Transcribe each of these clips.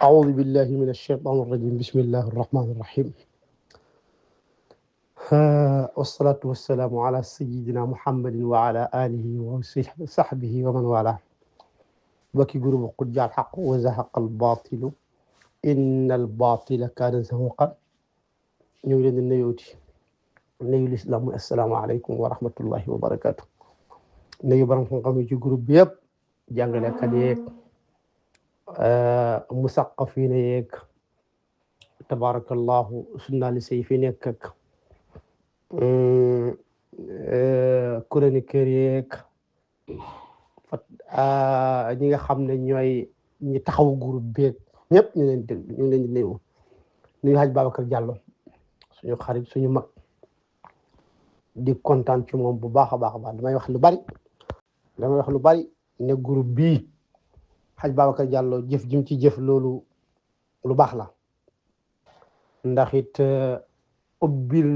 أعوذ بالله من الشيطان الرجيم بسم الله الرحمن الرحيم والصلاة والسلام على سيدنا محمد وعلى آله وصحبه ومن والاه بكي جروب قد جاء الحق وزهق الباطل إن الباطل كان زهوقا نيولين النيوتي نيو الإسلام السلام عليكم ورحمة الله وبركاته نيو برام خمي ci groupe bi yëpp jàngalekat yeeg musaqafina yeeg tabarakallahu journaliste yi fi nekk ak chroniqueur yeeg ñi nga xam ne ñooy ñi taxaw groupe beeg ñëpp ñu leen dégg ñu leen di nuyu Hadj Babacar Diallo suñu xarit suñu mag di kontaan ci moom bu baax a baax damay wax lu bari ne groupe bii Hadj Babacar Diallo jëf jim ci jëf loolu lu baax la ndax it ubbil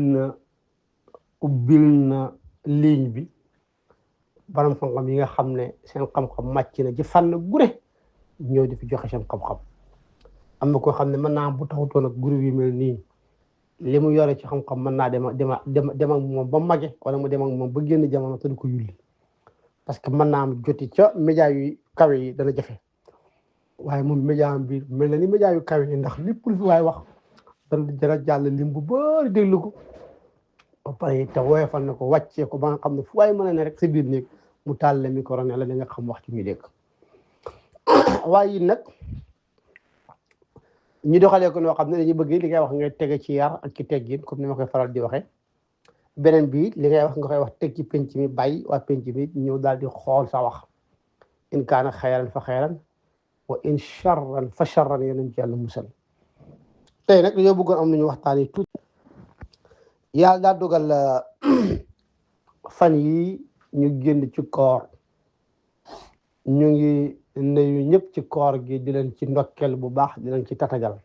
na ligne bi borom xam-xam yi nga xam ne seen xam-xam màcc na ci fànn gune ñëw di fi joxe seen xam-xam am na koo xam ne mën naa bu taxutoon ak groupe yi mel nii li mu yore ci xam-xam mën naa dem ak moom ba mage wala mu dem ak moom ba génn jamono te du ko yulli parce que mën naa am joti ca média yu kawe yi dana jafe waaye moom média bi mel na ni média yu kawe yi ndax lépp lu fi waaye wax dana jara jàll lim bu bëri déglu ko ba pare te woyofal na ko wàccee ko ba nga xam ne fu waaye mën a ne rek sa biir néeg mu tàlle micro ne la da nga xam wax ci muy dégg waaye nag ñu doxalee ko noo xam ne dañuy bëgg li ngay wax ngay tege ci yar ak ci teggin comme ni ma koy faral di waxee beneen bi li ngay wax nga koy wax teg ci penc mi bàyyi waa penc mi ñëw daal di xool sa wax in kaana xayran fa xayran wa in charran fa charran yéen ci yàlla musal tey nag dañoo bëggoon am nañu waxtaanee tuuti yàlla daa dogal fan yi ñu génn ci koor ñu ngi nuyu ñëpp ci koor gi di leen ci ndokkel bu baax di leen ci tatagal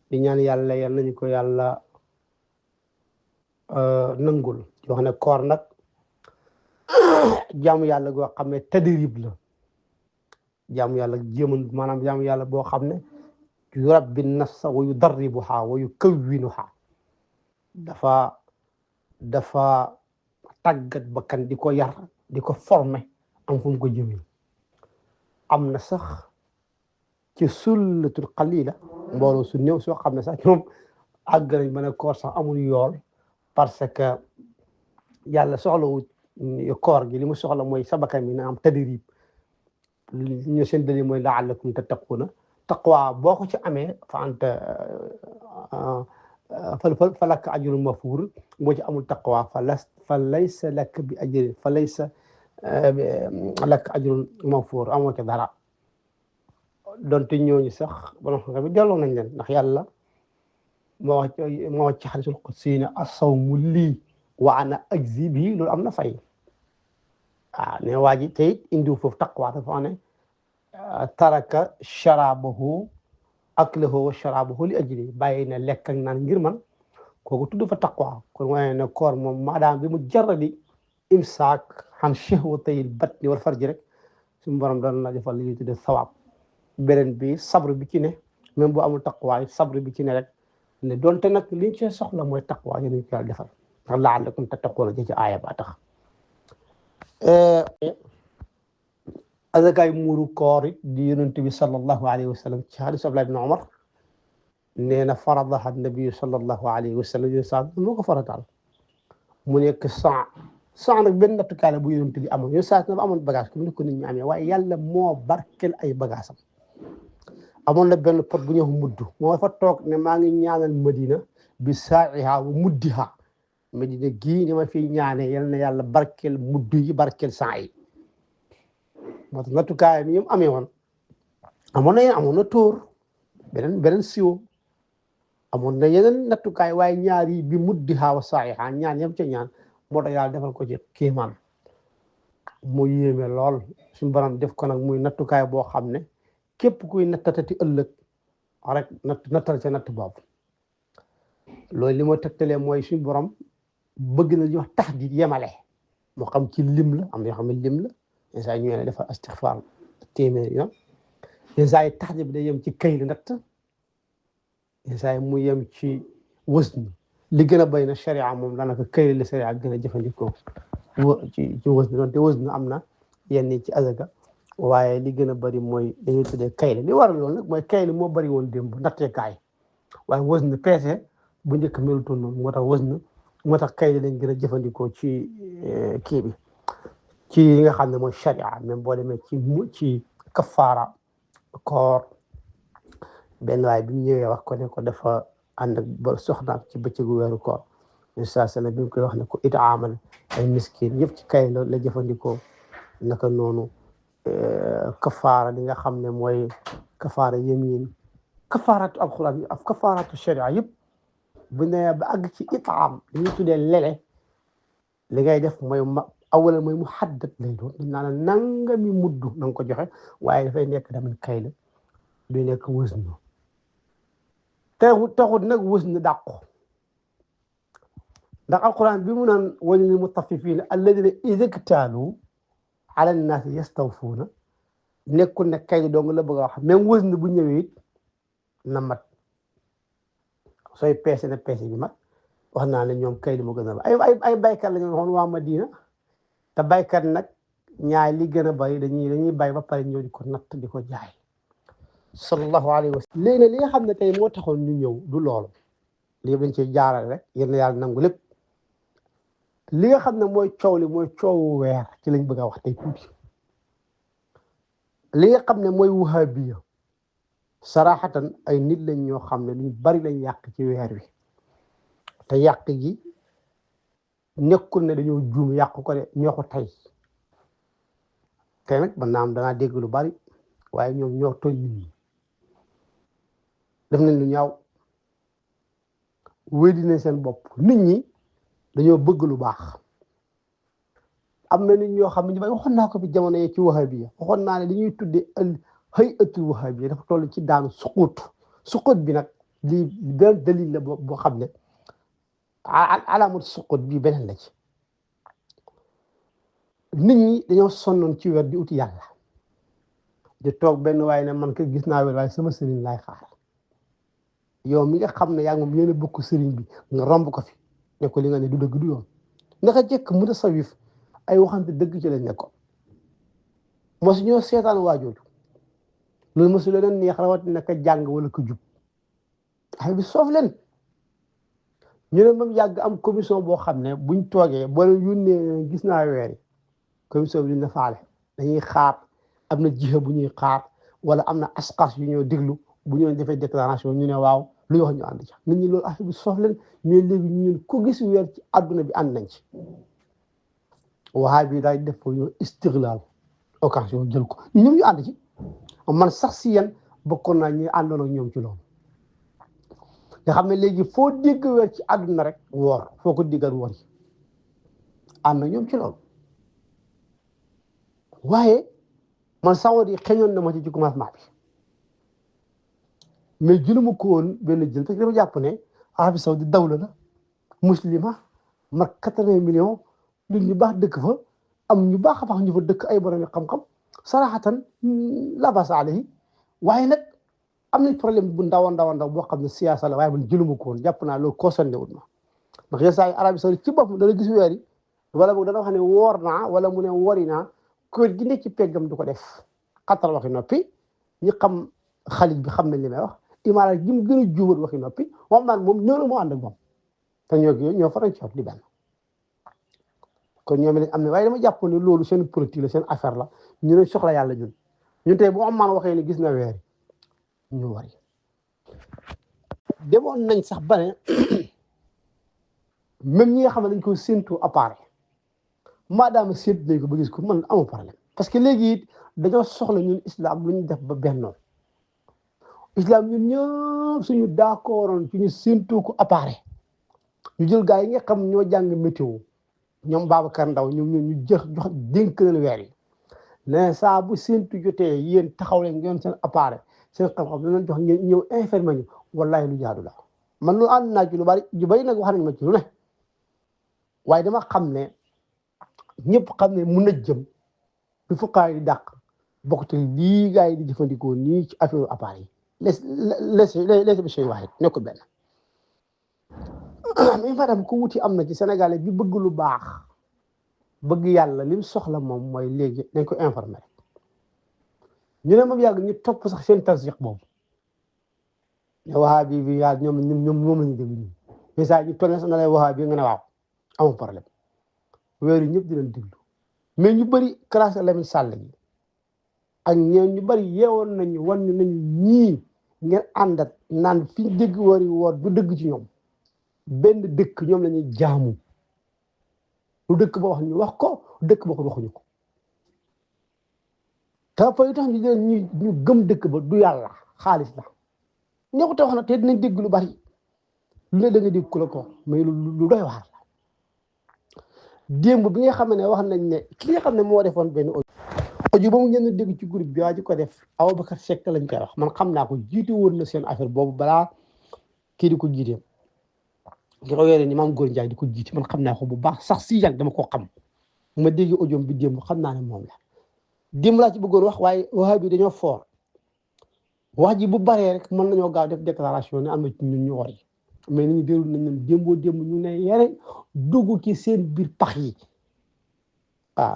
di ñaan yàlla yal nañu ko yàlla nangul di wax ne koor nag jaamu yàlla goo xam ne tadrib la jaamu yàlla jéeman maanaam jaamu yàlla boo xam ne yurabbi nafsa wa yudarribuha wa yukawwinuha dafa tàggat bakkan di ko yar di ko former am fu mu ko jëmee am na sax ci sullatul qalila mbooloo su néew soo xam ne sax ñoom àgg nañ ba ne koor sax amul yool parce que yàlla soxlawut koor gi li mu soxla mooy sa bakkan mi na am tadrib ñu seen dali mooy la'allakum tattaquna taqwa boo ko ci amee fa anta fa laka ajrun mafuur boo ci amul taqwa fa laysa laka bi ajrin fa laysa laka ajrun mafuur amoo ca dara donte ñooñu sax borom xam bi delloo nañ leen ndax yàlla moo wax ci hadiisul qudsi ne as-sawmu lii wa ana ajzi bihi loolu am na fay ne waa ji tey indiw foofu taqwa dafa ne taraka sharabahu aklahu wa sharabahu li ajli bàyyi na lekk ak naan ngir man kooku tudd fa taqwa kon waaye ne koor moom maadaam bi mu jaradi imsaak xan shahwatayil batni wal farji rek suñu borom doon la defal li ñuy tudde sawaab beneen bi sabr bi ci ne même bu amul taqwa sabr bi ci ne rek ne donte nag liñ ci soxla mooy taqwa ñu ko yàlla defal ndax la'allakum tattaquuna ci aaya ba tax azakaay muuru koor it di yonent bi sallallahu alayhi wa sallam ci hadiis Abdullah ibn Umar nee na faradaha nabi sallallahu alayhi wa sallam moo ko farataal mu nekk 100 nag benn nattukaay la bu yonent bi amoon yow saa na amoon bagage comme ni ko nit ñi amee waaye yàlla moo barkel ay bagage am amoon na benn pot bu ñëw mudd moo fa toog ne maa ngi ñaanal Madina bi saa'iha wa muddiha Madina gii ni ma fi ñaane yal na yàlla barkel mudd yi barkel saa yi moo tax nattukaay mi yëpp amee woon amoon na tóor beneen siwo amoon na yeneen nattukaay waaye ñaar yi bi muddiha wa saa'iha ñaan yam ca ñaan moo tax yàlla defal ko ci kéemaan mu yéeme lool suñu borom def ko nag muy nattukaay boo xam ne képp kuy nattatati ëllëg rek nattal ca natt boobu loolu li ma tegtalee mooy suñu borom bëgg na li wax taxdiid yemale moo xam ci lim la am na yoo xam ne lim la insa ñu ne dafa istixfaar téeméer yoon yenn saa yi taxdiid bi day yem ci kayl natt yenn saa yi mu yem ci wazn li gën a bay na sharia moom daanaka kayl la sharia gën a jëfandikoo ci wazn donte wazn am na yenn ci azaka waaye li gën a bari mooy dañuy tuddee kayl li waral loolu nag mooy kayl moo bari woon démb natteekaay waaye wazn peese bu njëkk melutoon noonu moo tax wazn moo tax kayl lañ gën a jëfandikoo ci kii bi ci li nga xam ne mooy sharia même boo demee ci kafaara koor benn waay bi mu ñëwee wax ko ne ko dafa ànd ak ba soxnaam ci bëccëgu weeru koor Musaa sala bi mu koy wax ne ko itaamal ay miskin yëpp ci kay la jëfandikoo naka noonu kafaara li nga xam ne mooy kafaara yamin kafaaratu alxuraan ak kafaaratu sharia yëpp bu ne ba àgg ci itaam li ñu tuddee lele li ngay def mooy awala mooy mu xaddat lay doon dañ naan nangami muddu na nga ko joxe waaye dafay nekk tamit kay la du nekk wësn taxut nag wësn dàqu ndax alquran bi mu naan wali lil mutaffifina alladina ida ktaalu ala nnaasi yastawfuuna nekkul ne kay dong la bëgg a wax même wësn bu ñëwee it na mat sooy peese na peese bi mat wax naa ne ñoom kay li mu gën a ay baykat la ñu waxoon waa Madina te baykat nag ñaay li gën a bari dañuy bay ba pare ñëw di ko natt di ko jaay sallallahu alayhi wa sallam léegi li nga xam ne tey moo taxoon ñu ñëw du loolu lii dañ ciy jaarale rek yéen yàlla nangu lépp li nga xam ne mooy coow li mooy coowu weer ci lañ bëgg a wax tey tuuti li nga xam ne mooy wahabiya saraxatan ay nit lañ ñoo xam ne luñ bari lañ yàq ci weer wi te yàq gi nekkul ne dañoo juum yàq ko de ñoo ko tey tey nag man naa am danaa dégg lu bari waaye ñoom ñoo tooñ nit ñi def nañ lu ñaaw wédi nañ seen bopp nit ñi dañoo bëgg lu baax am na nit ñoo xam ne ñu bay waxoon naa ko fi jamono yi ci wahabiya waxoon naa ne li ñuy tuddee hay'atul wahabiya dafa toll ci daanu suqut bi nag lii benn dalil la boo xam ne alaamatu suqut bii beneen la ci nit ñi dañoo sonnoon ci weer di uti yàlla di toog benn waaye ne man ko gis naa weer waaye sama sëriñ laay xaar yow mi nga xam ne yaa ngi moom yéen a bokk sëriñ bi nga romb ko fi ne ko li nga ne du dëgg du yoon naka jëkk mu tasawif ay waxante dëgg ci lañ nekkoon mosu ñoo seetaan waajooju loolu mosu leen neex rawatina ka jàng wala ko jub ay bi soof leen ñu ne moom yàgg am commission boo xam ne buñ toogee boo leen yónnee gis naa weer yi commission bi dina faale dañuy xaar am na jiha bu ñuy xaar wala am na askas yu ñoo déglu bu ñu defee déclaration ñu ne waaw lu ñu wax ñu ànd ci nit ñi loolu affaire bi soof leen mais léegi ñun ku gis weer ci àdduna bi ànd nañ ci waaye bi daay def ko ñu istiglal occasion jël ko ñoom ñu ànd ci man sax si yéen bokkoon naa ñi àndoon ak ñoom ci loolu nga xam ne léegi foo dégg weer ci àdduna rek woor foo ko diggal woor yi ànd na ñoom ci loolu waaye man sawoot yi xeñoon na ma ci commencement bi mais jëluma ko woon benn jël parce que dama jàpp ne Arabie Saoudite dawla la muslima mag 80 millions nit ñu baax dëkk fa am ñu baax a baax ñu fa dëkk ay borom xam-xam saraxatan la basa alayhi waaye nag am nañ problème bu ndaw boo xam ne siyaasa la waaye man jëluma ko woon jàpp naa loolu concerné wut ma ndax yenn saa yi Arabie Saoudite ci boppam dana gis weer yi wala boog dana wax ne woor naa wala mu ne wori naa kër gi nekk ci peggam du ko def xatal waxi noppi ñi xam xalit bi xam nañ li may wax imaara gi mu gën a juubat waxi noppi moom naan moom ñëw na moo ànd ak moom te ñoo faral ci di benn kon ñoom lañ am ne waaye dama jàpp ne loolu seen politique la seen affaire la ñu ne soxla yàlla ñun tey bu Oman waxee ne gis na weer ñu wari demoon nañ sax ba ne même ñi nga xam ne dañ ko séntu appareil maadaama séntu nañ ko ba gis ko man amu problème parce que léegi it dañoo soxla ñun islam lu ñu def ba bennoon islam ñun ñëpp suñu d'accordoon ci ñu séntu ko appareil ñu jël gaa yi nga xam ñoo jàng météo ñoom Babacar Ndaw ñu jox dénk leen weer yi ne saa bu séntu jotee yéen taxaw leen ngeen seen appareil seen xam-xam dinañ jox ngeen ñëw informé ñu wallahi lu jaadu la man lu ànd naa ci lu bari ju bari nag wax nañ ma ci lu ne waaye dama xam ne ñëpp xam ne mun na jëm du fuqaay di dàq bokkut lii gars yi di jëfandikoo nii ci affaire appareil les bi shay waxit nekkul benn mais madame ku wuti am na ci Sénégalais bi bëgg lu baax bëgg yàlla lim soxla moom mooy léegi dañ ko informer ñu ne moom yàgg ñu topp sax seen tasdiq boobu wahabi bi yaa ñoom la ñu déglu mais saa ñu toll sax na lay wahabi nga ne waaw amul problème weer yi ñëpp di leen déglu mais ñu bëri classe Lamine Sall gi ak ñeen ñu bëri yeewoon nañu wan nañu ñii ngeen àndat naan fi dégg wari woor du dëgg ci ñoom benn dëkk ñoom la ñuy jaamu lu dëkk ba wax ñu wax ko dëkk ba ko waxuñu ko te fa tax ñu gëm dëkk ba du yàlla xaalis la ñoo ko te wax na te dinañ dégg lu bari lu ne da nga dégg ku la ko mais lu doy waar la démb bi nga xam ne wax nañ ne ki nga xam ne moo defoon benn audio ba mu ngeen dégg ci groupe bi waa ji ko def Aboubacar Seck lañ koy wax man xam naa ko jiite woon na seen affaire boobu balaa kii di ko jiite ki ko yore ni maam Góor Njaay di ko jiite man xam naa ko bu baax sax si yàgg dama koo xam ma dégg audio bi démb xam naa ne moom la démb laa ci bëggoon wax waaye wax bi dañoo fort wax ji bu baree rek mën nañoo gaaw def déclaration ne am na ci ñun ñu war mais ni ñu déglu nañ leen démb ñu ne yere dugg ci seen biir pax yi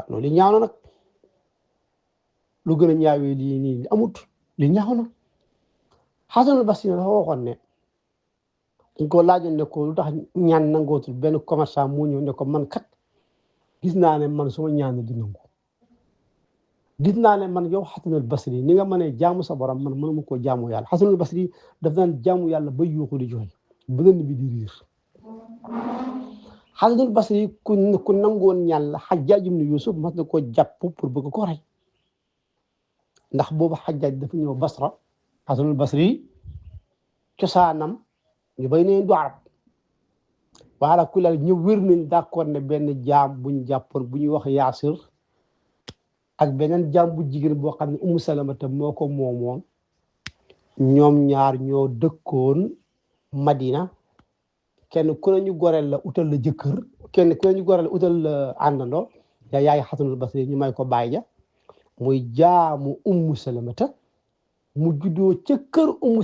loolu ñaaw na nag lu gën a ñaawee lii nii amut li ñaaw na Xasanul Basri dafa waxoon ne dañ ko laajoon ne ko lu tax ñaan nangootul benn commerçant mu ñëw ne ko man kat gis naa ne man suma ñaan di nangu gis naa ne man yow Xasanul Basri ni nga mënee jaamu sa borom man mënuma koo jaamu yàlla Xasanul Basri daf daan jaamu yàlla ba yuuxu di joxe bu dënn bi di riir Xasanul Basri ku nangoon ñaan la Xajjaaj ibn Yuusuf mas na koo jàpp pour bëgg ko rey ndax boobu Xajjaaj dafa ñëw Basra Xasanul Basri cosaanam ñu bay neen du arab wala ku la ñu wér nañ d'accord ne benn jaam buñ jàppoon bu ñuy wax Yaasir ak beneen jaam bu jigéen boo xam ne Umu Salamata moo ko moomoon ñoom ñaar ñoo dëkkoon Madina kenn ku ne ñu goreel la utal la jëkkër kenn ku ne ñu goreel la utal la àndandoo yaay Xasanul Basri ñu may ko bàyyi ja muy jaamu Umu Salamata mu juddoo ca kër Umu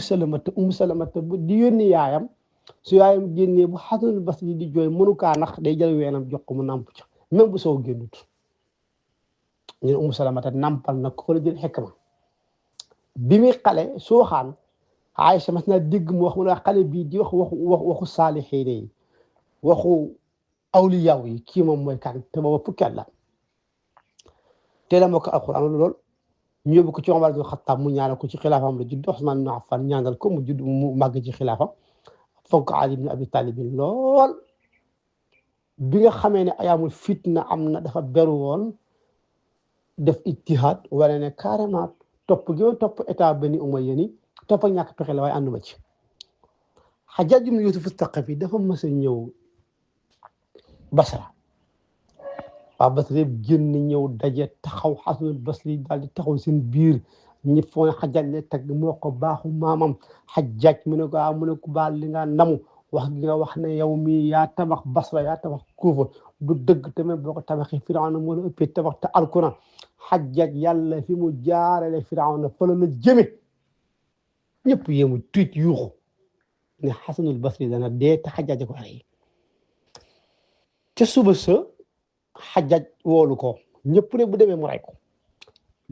Salamata bu di yónni yaayam su yaayam génnee bu Xasanul Basri di jooy mënu kaa nax day jël weenam jox ko mu nàmp ca même bu soo génnut ñu ne Umu Salamata nampal nag ko la jël xekma bi muy xale soo xaan Aïcha mas naa dégg mu wax mu ne xale bii di waxu saalixiin yi waxu awliyaaw yi kii moom mooy kan te booba fukki at la teel a mokk alxuraan lool ñu yóbbu ko ci Omar ibn Xattaab mu ñaanal ko ci xilaafam la judd Usmaan ibn Affaan ñaanal ko mu judd mu màgg ci xilaafam fonk Ali ibn Abi Talib lool bi nga xamee ne ayaamul fitna am na dafa beru woon def ittihaad wala ne carrément topp gi woon topp état Bani Umayya ni topp ak ñàkk pexe la waaye ànduma ci Hajjaaj ibn Yuusuf as-Saqafi dafa mës a ñëw Basra waa Basra yëpp génn ñëw daje taxaw Xasanul Basri daal di taxaw seen biir ñi foog Hajjaaj la teg moo ko baaxu maamam Hajjaaj mu ne ko mu ne ko baal li nga ndamu wax gi nga wax ne yow mii yaa tabax Basra yaa tabax Kuufa du dëgg tamit boo ko tabaxee Firawna moo la ëppee tabax te alkuna Hajjaaj yàlla fi mu jaarale Firawna fa la jëme ñëpp yéemu tuit yuuxu ne Xasanul Basri dana dee te Hajjaaj ko rey ca suba sa Hajjaaj woolu ko ñëpp ne bu demee mu rey ko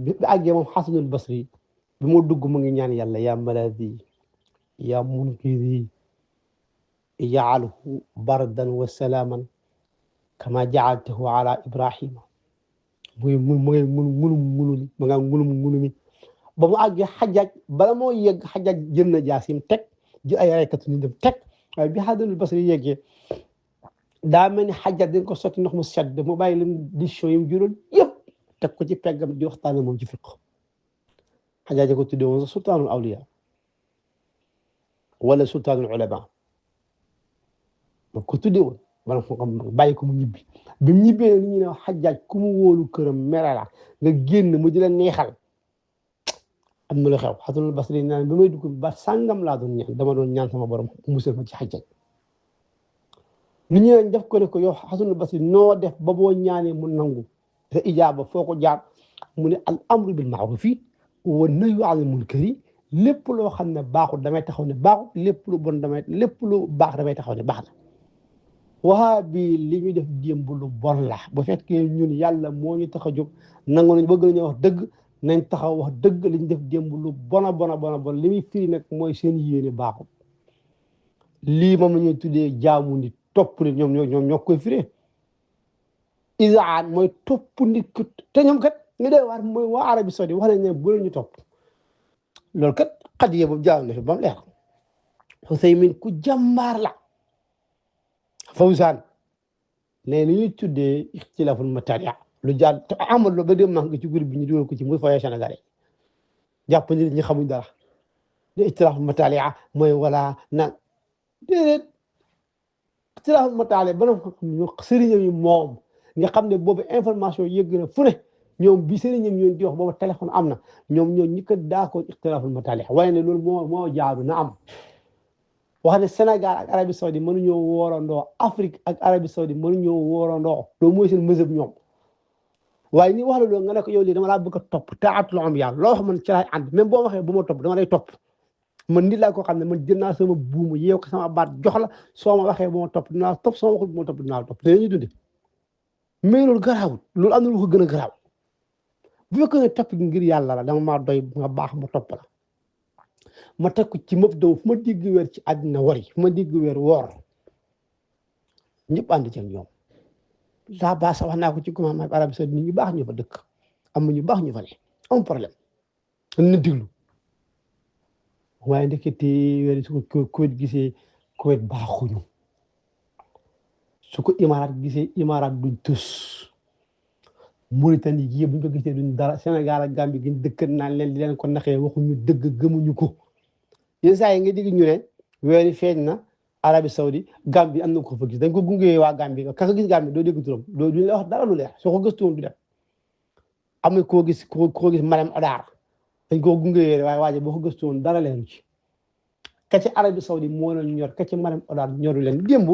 bi àggee moom Xasanul Basri bi mu dugg mu ngi ñaan yàlla yaa malaadi yaa munqidi ij'alhu bardan wa salaaman kama ja'altahu ala Ibrahima mu ba mu àggee Hajjaaj bala moo yegg Hajjaaj jël na jaasim teg jël ay reykatu ñu dem teg waaye bi Xasanul Basri yeggee daa mel ni Hajjaaj dañ ko sotti ndox mu sedd mu bàyyi leen décision yi mu juróon yëpp teg ko ci peggam di waxtaane moom ci fiq Hajjaaj ko tuddee woon sultaanul awliya wala sultaanul ulama ko tuddee woon wala bàyyi ko mu ñibbi bi mu ñibbee ni ñu ne Hajjaaj ku mu wóolu këram mere la nga génn mu di la neexal am na lu xew Xasanul Basri naan bi may dugg ba sàngam laa doon ñaan dama doon ñaan sama borom musal ma ci Hajjaaj nit ñi def ko ne ko yow Xasanul Basri noo def ba boo ñaanee mu nangu te ijaaba foo ko jaar mu ne al amru bil ma'rufi wa nahyu anil munkari lépp loo xam ne baaxul damay taxaw ne baaxul lépp lu bon lépp lu baax damay taxaw ne baax na. waa bi li ñu def démb lu bon la bu fekkee ñun yàlla moo ñu tax a jóg nangu nañ bëgg nañu wax dëgg nañ taxaw wax dëgg li ñu def démb lu bon li muy firi nag mooy seen yéene baaxul. lii moom la ñuy tuddee jaamu nit topp nit ñoo koy firee isaan mooy topp nit te ñoom kat ñu doy waar mooy waa Arabie Saoudite wax nañ ne bu leen ñu topp loolu kat xadiya boobu jaaw na fi ba mu leer Useymin ku jàmbaar la Fawzaan ne li ñuy tuddee ixtilaaful mataria lu jaar te amal lo ba dem maa ngi ci groupe bi ñu dugal ko ci muy foye Sénégalais jàpp ni ñi xamuñ dara li ixtilaaful mataria mooy wala naan déedéet ixtilaaful mataria ba ñu sëriñam yi moom nga xam ne boobu information yëgg na fu ne ñoom bi sëriñam ñoon di wax boobu téléphone am na ñoom ñoo ñi ko d'accord ixtilaaful matalia waaye ne loolu moo jaaru na am wax ne Sénégal ak Arabie Saoudite mënuñoo woorandoo Afrique ak Arabie Saoudite mënuñoo woorandoo loolu mooy seen mësëb ñoom waaye ni wax la loolu nga ne ko yow lii dama laa bëgg a topp taatul am yàlla loo xam man ci laay ànd même boo waxee bu ma topp dama lay topp man nit laa ko xam ne man jël naa sama buumu yeew ko sama baat jox la soo ma waxee bu ma topp dinaa topp soo ma waxul bu ma topp dinaa la topp te dañuy dunde mais loolu garaawul loolu am na lu ko gën a garaaw bu fekkee ne topp ngir yàlla la dama maa doy nga baax ma topp la ma teg ko ci mëf daw fu ma digg weer ci àddina wari fu ma digg weer woor ñëpp ànd ci ak ñoom laa baa sax wax naa ko ci commandement bi Arabie Saoudite nit ñu baax ñu fa dëkk am ñu baax ñu fa ne am problème na diglu waaye ndekete weer su ko Kuwait gisee Kuwait baaxuñu su ko Imaaraat gisee Imaaraat duñ tus Mauritanie gi buñ ko gisee duñ dara Sénégal ak Gambie gi dëkk naan leen di leen ko naxee waxuñu dëgg gëmuñu ko yenn saa yi nga digg ñu ne weeri feeñ na Arabie Saoudite Gambie am na ko fa gis dañ ko gungee waa Gambie ka ko gis Gambie doo dégg turam doo duñ la wax dara lu leer soo ko gëstu woon du dem am na koo gis Marème Odar dañ koo gungee waaye waaje boo ko gëstu woon dara leeru ci ka ci Arabie Saoudite moo leen ñor ka ci Marème Odar ñoru leen démb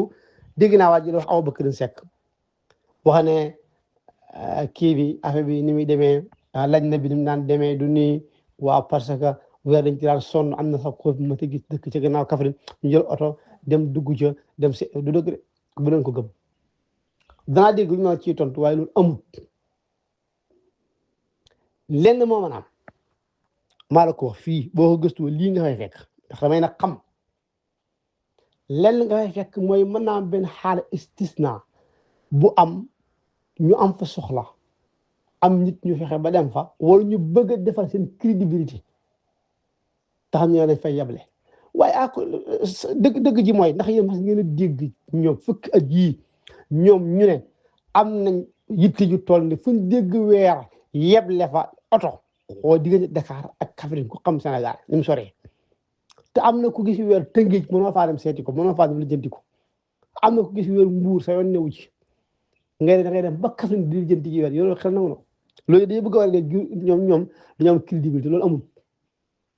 dégg naa waa ji la wax Aboubacar Seck wax ne kii bi affaire bi ni muy demee laaj na bi ni mu naan demee du nii waaw parce que weer dañ ci daan sonn am na sax ko ma te gis dëkk ci gannaaw Kaffrine ñu jël oto dem dugg ca dem si du dëgg de bu leen ko gëm danaa dégg ñu ma ciy tontu waaye loolu amul lenn moo mën a am maa la ko wax fii boo ko gëstu lii nga fay fekk ndax damay nag xam lenn nga fay fekk mooy mën naa am benn xaala istisna bu am ñu am fa soxla am nit ñu fexe ba dem fa wala ñu bëgg a defal seen crédibilité tax ñu lañ fay yeble waaye dëgg ji mooy ndax yéen mas ngeen a dégg ñoom fukki at yii ñoom ñu ne am nañ yitte ju toll ni fu ñu dégg weer yeble fa oto oo diggante Dakar ak Kaffrine ku xam Sénégal ni mu soree te am na ku gis weer Tëngéej mënoo faa dem seeti ko mënoo faa dem lijjanti ko am na ku gis weer Mbuur sa yoon newu ci ngay da ngay dem ba Kaffrine di lijjanti ji weer yow xel nangu na loolu day bëgg a war ñoom dañoo am crédibilité loolu amul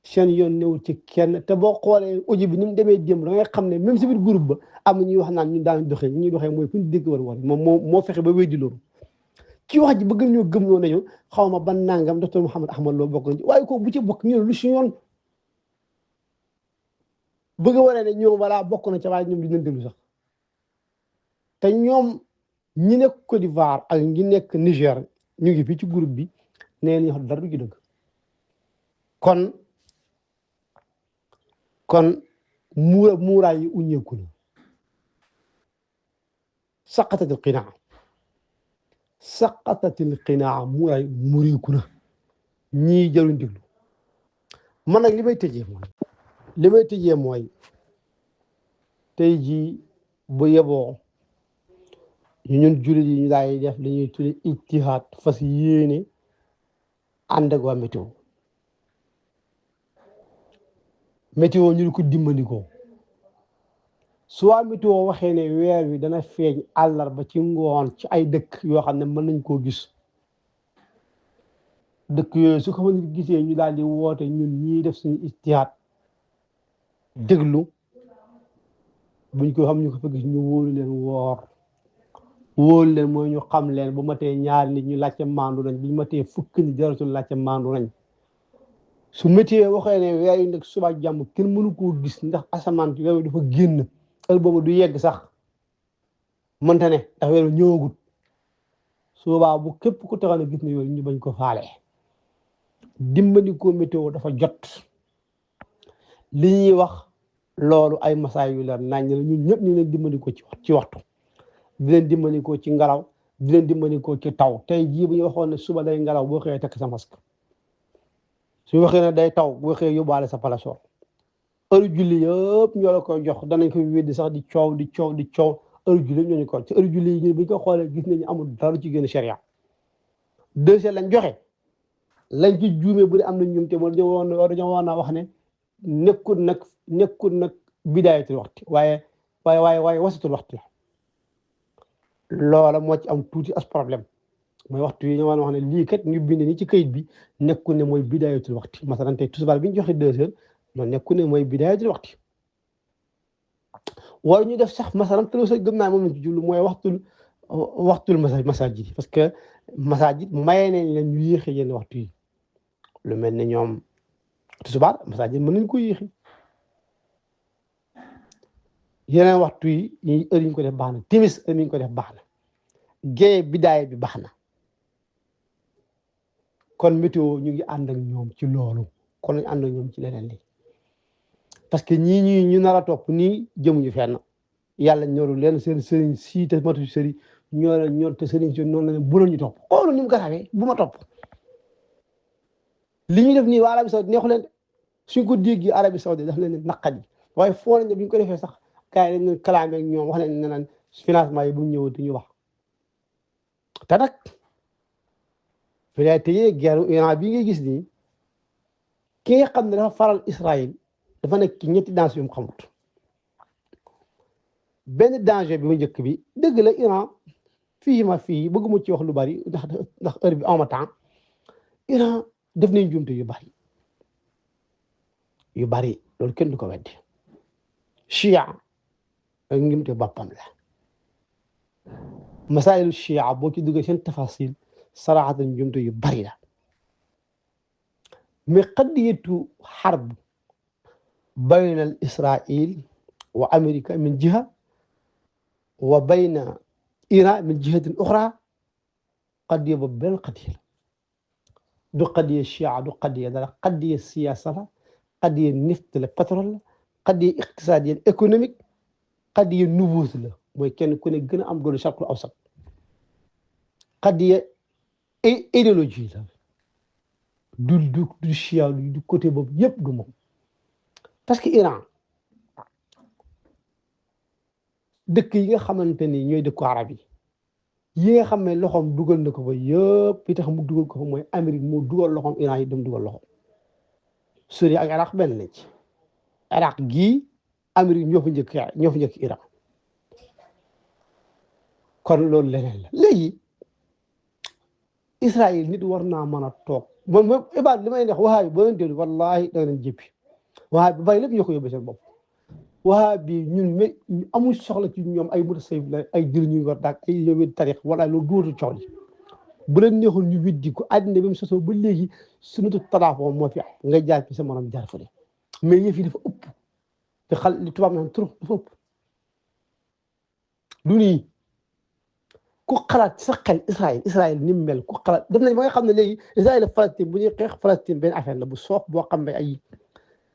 seen yoon newul ci kenn te boo xoolee audio bi ni mu demee démb da ngay xam ne même si biir groupe ba am na ñuy wax naan ñun daan doxee ñuy doxee mooy fu ñu dégg war moo fexe ba wéddi loolu ci wax ji bëgg ñoo gëm nañu xaw ma ban nangam docteur Mouhamed Ahmad Lo bokk ci waaye ko bu ci bokk ñu lu si yoon bëgg a wane ne ñoom voilà bokk na ca waaye ñoom dinañ déglu sax te ñoom ñi nekk Côte d'Ivoire ak ñi nekk Niger ñu ngi fii ci groupe bi nee nañu wax dara du ci dëgg kon muuraay yi uñeeku na saqatatil qinaa muuraay muriiku na ñii jëluñ déglu man nag li may tëjee mooy tey jii bu yeboo ñun jullit yi ñu daay def li ñuy tudde ijtihaad fas yéene ànd ak waa météo ñu ko dimbandikoo su waa météo waxee ne weer wi dana feeñ àllarba ci ngoon ci ay dëkk yoo xam ne mën nañ koo gis dëkk yooyu su ko nit gisee ñu daal di woote ñun ñii def suñu ijtihaad déglu buñ ko xam ñu ko fa gis ñu wóolu leen woor wóolu leen mooy ñu xam leen bu matee ñaar nit ñu laajte maandu nañ bu ñu matee fukk nit jaratul laajte maandu nañ su métier waxee ne weer yu nekk suba jàmm kenn mënu koo gis ndax asamaan weer wi dafa génn heure boobu du yegg sax mënta ne ndax weer wi ñëwagut suba bu képp ku taxaw na gis ne yooyu ñu bañ ko faale dimbali ko météo dafa jot li ñuy wax loolu ay masaay yu la nañ la ñun ñëpp ñu leen dimbali ko ci waxtu di leen dimbali ko ci ngelaw di leen dimbali ko ci taw tey jii bu ñu waxoon ne suba day ngelaw boo xëyee tekk sa masque su waxee ne day taw boo xëyee yóbbaale sa palasor heure julli yëpp ñoo la koy jox danañ ko weddi sax di coow heure julli ñooñu ko ci heure julli yi bu ñu ko xoolee gis nañu amul dara ci gën a sharia deuxième lañ joxe lañ ci juumee bu dee am na ñum te moo dañoo woon a wax ne nekkul nag bidaayatul waxti waaye wasatul waxti la loola moo ci am tuuti as problème mooy waxtu yi ñu war a wax ne lii kat ñu bind ni ci këyit bi nekkul ne mooy bidaayatul waxti masalan tey tisbaar bi ñu joxe 2 heures loolu nekkul ne mooy bidaayatul waxti wala ñu def sax masalan te loolu gëm naa moom lañ ci jublu mooy waxtul masajid parce que masajid maye nañ leen ñu yéexe yenn waxtu yi lu mel ne ñoom tisbaar masajid mën nañ ko yéexe yeneen waxtu yi heure yi ñu ko def baax na timis heure yi ñu ko def baax na géeye bidaaya bi baax na kon météo ñu ngi ànd ak ñoom ci loolu kon ñu ànd ak ñoom ci leneen li parce que ñii ñu nar a topp nii jëmuñu fenn yàlla ñoru leen seen sëriñ sii te matu sëriñ ñor te sëriñ si noonu la bu ñu topp xoolu ni mu garawee bu ma topp li ñu def nii waa Arabie Saoudite neexu leen suñ ko dégg Arabie Saoudite daf leen naqadi waaye foo nañ ne bi ñu ko defee sax gars yi dañ leen kalaame ak ñoom wax leen ne naan financement yi bu ñu ñëwati ñu wax te nag fi lay tëjee guerre Iran bii ngay gis nii ki nga xam ne dafa faral Israël dafa nekk ci ñetti danger yu mu xamut benn danger bi mu njëkk bi dëgg la Iran fii bëgguma ci wax lu bari ndax heure bi en temps Iran def nañ jumte yu bari loolu kenn du ko weddi chia ak njumte boppam la masaayilu chia boo ci duggee seen tafasil saraxatan njumte yu bari la mais qadiyatu xarb bayna al Israil wa Amérique min jiha wa bayna Iran min jihatin uxra qadiya boobu benn qadiya du qadiya chia du qadiya dara qadiya siyaasa la qadiya neft la pétrole la qadiya iqtisaadiya économique qadiya nubuus la mooy kenn ku ne gën a am doole Sharqul Awsat qadiya idéologie la du chia du côté boobu yëpp du moom parce que Iran dëkk yi nga xamante ni ñooy dëkku arab yi nga xam ne loxoom dugal na ko fa yëpp yi tax mu dugal ko fa mooy Amérique moo dugal loxoom Iran yi dem dugal loxoom Syrie ak Iraq benn lañ ci Iraq gii Amérique ñoo fa njëkk Iran kon loolu leneen la léegi Israël nit war naa mën a toog moom ibaad li may neex waxaa bi boo leen déglu wallahi da nga leen jëppi waxaa bi bàyyi lépp ñoo ko yóbbee seen bopp waxaa bi ñun amul soxla ci ñoom ay mutasawwif la ay jël ñu war daag ay yowén tarix wala loolu dóotu coow li bu leen neexul ñu widdi ko àddina bi mu sosoo ba léegi sunnatu talaafoo moo fi am nga jaar ci sa morom jaar fële mais yëf yi dafa ëpp te xal li tubaab naan trop dafa ëpp du nii ku xalaat sa xel Israël ni mu mel ku xalaat def nañ ba nga xam ne léegi Israël ak Palestine bu ñuy xeex Palestine benn affaire la bu soox boo xam ne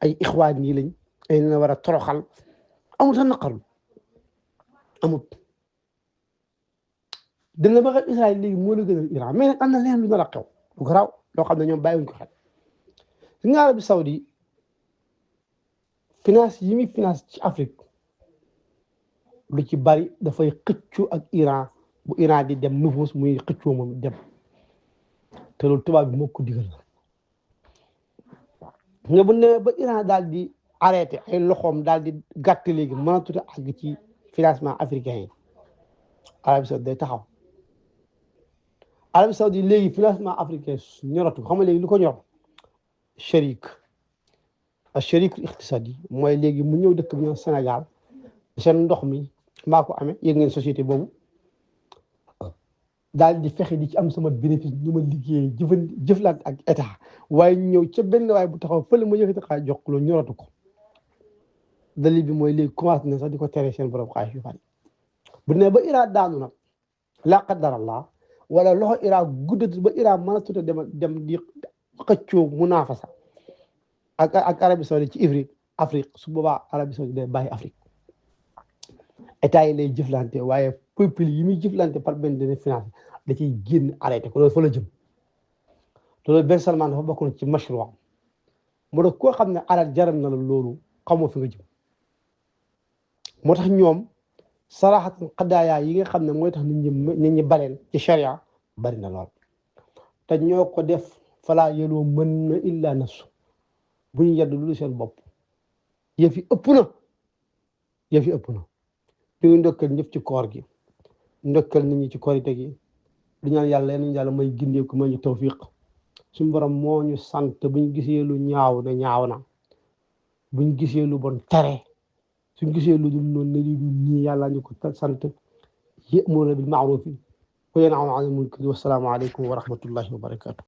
ay ixwaan yi lañ ay na war a toroxal amul sax naqarlu amul dem na ba xam Israël léegi moo la gënal Iran mais nag am na leen lu nar a xew bu garaaw loo xam ne ñoom bàyyiwuñ ko xel si nga Arabie Saoudi finance yi muy finance ci Afrique lu ci bari dafay xëccoo ak Iran bu Iran di dem nouveau muy xëccoo moom dem te loolu tubaab bi moo ko digal nga bu ne ba Iran daal di arrêté ay loxoom daal di gàtt léegi mënatut a àgg ci financement africain yi Arabie Saoudite day taxaw Arabie Saoudite léegi financement africain ñoratu xam nga léegi lu ko ñor sharik iqtisadi mooy léegi mu ñëw dëkk bi ñëw Sénégal seen ndox mi maa ko amee yëg ngeen société boobu daal di fexe di ci am sama bénéfice ñu ma liggéey jëflante ak état waaye ñëw ca benn waaye bu taxaw fële ma yëkkati xaalis jox ko loolu ñoratu ko dalil bi mooy léegi commencé na sax di ko tere seen borom xaalis yu bari bu ne ba Iran daanu nag laa qadarallah wala loxo Iran guddatu ba Iran mën a tuta dem di xëccoo munaafasa ak Arabie Saoudite ci Afrique su boobaa Arabie Saoudite day bàyyi Afrique état yi lay jëflante waaye peuple yi muy jëflante par benn dene finance da ciy génn arrêté ko loolu fa la jëm te loolu Ben Salman dafa bokkoon ci mashru moo tax koo xam ne alal jaral na la loolu xamoo fi nga jëm moo tax ñoom saraxatul xadaaya yi nga xam ne mooy tax nit ñi baleen ci sharia bari na lool te ñoo ko def falaa yeloo mën na illa nafsu bu ñu yedd lu seen bopp yëf yi ëpp na ñu ngi ndokkal ñëpp ci koor gi ndokkal nit ñi ci korite gi di ñaan yàlla yeneen yàlla may gindeeku may ñu tawfiq suñu borom moo ñu sant buñ gisee lu ñaaw ne ñaaw na buñ gisee lu bon tere suñ gisee lu dul noonu ne lu dul nii yàlla ñu ko sant ya'muruna bil ma'rufi wa yanhawna 'anil munkari wa salaamu aleykum wa rahmatullahi wa barakatuh